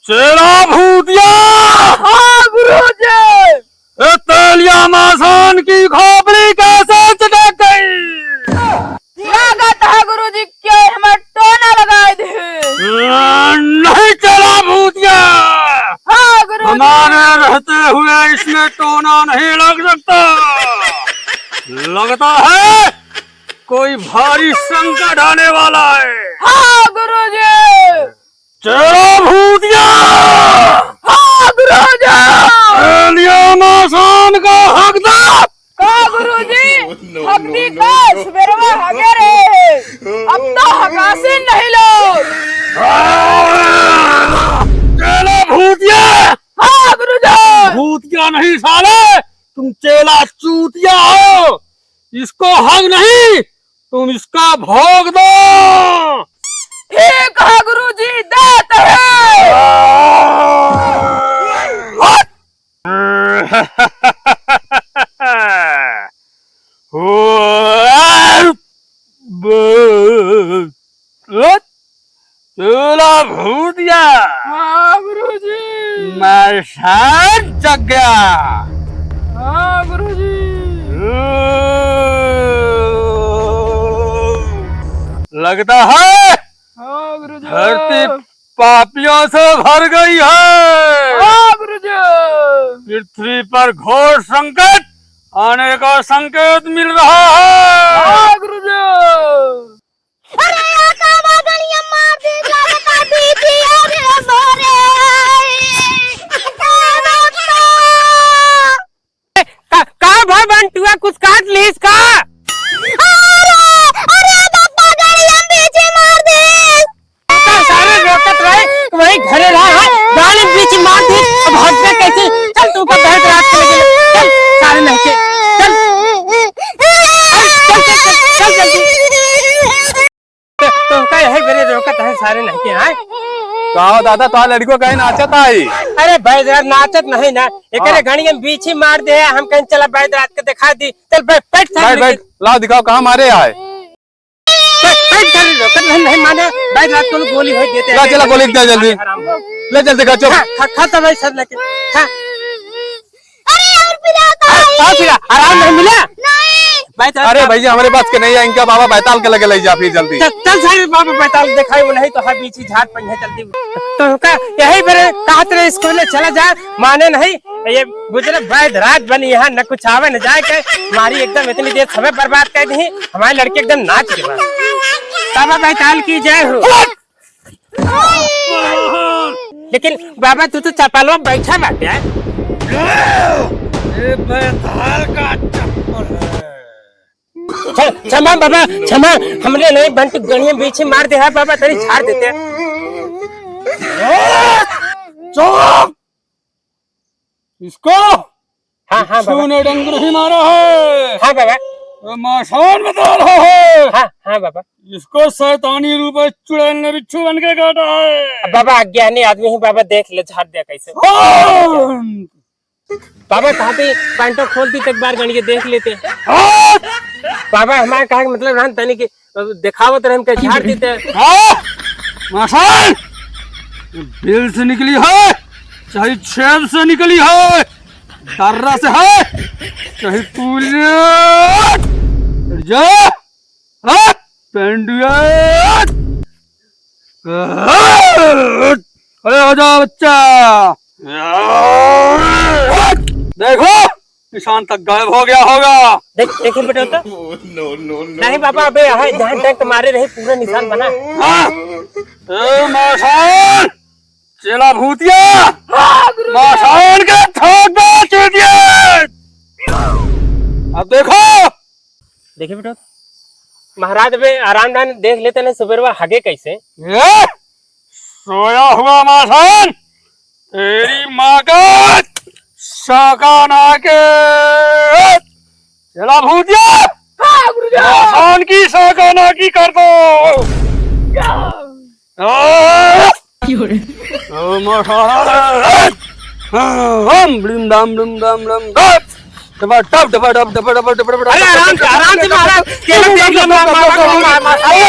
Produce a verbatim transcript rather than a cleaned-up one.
चेला भूतिया! हाँ गुरुजी। ए तेलिया मासान की खोपड़ी कैसे चटक गई? लागत है गुरुजी, के हमें टोना लगाए दे। नहीं चेला भूतिया। हाँ गुरुजी। हमारे रहते हुए इसमें टोना नहीं लग सकता। लगता है कोई भारी संकट आने वाला है। हाँ गुरुजी। चेला भूतिया। हाँ गुरुजी। तेलिया मासान का हकदार। का गुरुजी? हकदी का सुबेरवा हगे रहे। अब तो हकासी नहीं लो। चेला भूतिया। हाँ गुरुजी। भूतिया नहीं साले, तुम चेला चूतिया हो। इसको हग नहीं, तुम इसका भोग दो। ठीक है गुरुजी, देते हैं। हट! चूल्हा भूतिया। हाँ गुरुजी। मासान जग गया। हाँ गुरुजी। लगता है हाँ गुरुजी। धरती पापियों से भर गई है। हाँ गुरुजी। पृथ्वी पर घोर संकट आने का संकेत मिल रहा है। हाँ गुरुजी। अरे या का बा गड़िया मार दी, लागता बीजी, अरे मोरे। ए बाबा। का, का भा बंटुआ कुछ काट लीस का? अरे, अरे बाबा, गड़िया बीजी मार दी। तो सारे रोकत रहे, वही घरे रहा है, गाड़ी बीजी मार दी। अब हटबे कैसे? चल तू का बैठ रात के लगे, चल सारे लड़के, चल। चल, चल, चल, चल, चल जल्दी। तो, तो का यही बेरे रोकत है सारे लड़के, हाँ? का हो दादा, तो लड़को कहीं नाचत आई? अरे बैद रात नाचत नहीं ना, एकरे हाँ। घड़ी में बीछी मार दे, हम कहीं चला बैद रात के दिखा दी। चल बैठ, बैठ सारे बैठ, लड़के। बैठ, लाओ दिखाओ कहाँ मारे आए। बैठ, बैठ सारे रोकत नहीं, नहीं माने, बैद रात को गोली हो देते ला हैं। चला गोली दे जल्दी। हराम हो। ले जल्दी खा चुप। खा, खा, खा तो भाई सब लड़के। खा। अरे और पिला तो अरे, नहीं। का पिला? आराम नहीं मिला? नहीं। बैताल अरे का भैया, हमरे पास के नहीं है, इनका बाबा बैताल के लगे ले जा फिर जल्दी। चल, चल सारे बाबा बैताल दिखाई, वो नहीं तो हर बीच ही झाड़ पइहैं जल्दी। तो का यही बेरे कहत रहे स्कूल में चला जा, माने नहीं। ये गुजरे बैद रात बनी यहाँ, न कुछ आवे न जाए के, हमारी एकदम इतनी देर समय बर्बाद कर दी, हमारे लड़के एकदम नाच के बाद। बाबा बैताल की जय हो। लेकिन बाबा, तू तो चप्पलवा बैठा बाटे। ये बैताल का चप्पल है। क्ष-, क्षमा बाबा, क्षमा, हमरे नहीं बंटी गणिया बीछी मार दे है बाबा, तनी झाड़ देते। चुप! इसको हाँ, हाँ, बाबा। छूने डंग नहीं मारा है। हाँ, बाबा। वो मासान बता रहा है। हाँ, हाँ, बाबा। इसको शैतानी रूप में चुड़ैल ने बिच्छू बन के काटा है। अब बाबा, अज्ञानी आदमी ही, बाबा, देख ले, झाड़ दिया कैसे। हाँ। बाबा, कहाँ पे पैंटो खोल दी, एक बार गणिये देख लेते। हाँ। बाबा, हमारे कहा कि मतलब रहन तनी के देखावत रहन के झाड़ देते। हाँ? मासान! ये बिल से निकली है, चाहे छेद से निकली है, दर्रा से है, चाहे पूरे। हट जा! हट! पेंडुआ! हट! अरे, आ जा, बच्चा। देखो, निशान तक गायब हो गया होगा। देख, देखिए बेटा, तो। No, no, no, नहीं बाबा, अबे यहाँ जहाँ डंक मारे रहे, पूरा निशान बना। हाँ। ए, मासान, चेला भूतिया, हाँ, गुरुजी। मासान के ठोक दे, चूतिया। अब देखो, देखिए बेटा, महाराज बे आराम दान देख लेते नहीं, सुबेरवा हगे कैसे? ए? सोया हुआ मासान, तेरी माँ का साका ना के। चला भूतिया, हाँ, गुरुजी। मासान की साका ना की कर दो। क्या? आ! ओ मासान, हाँ, हम ब्लिम दाम ब्लिम दाम ब्लिम दाम। डबा डब, डबा डब, डबा डब, डबा डब। अरे, आराम से, आराम से महाराज, केला देख लो, मार, मार, मार, मार, मार। अरे,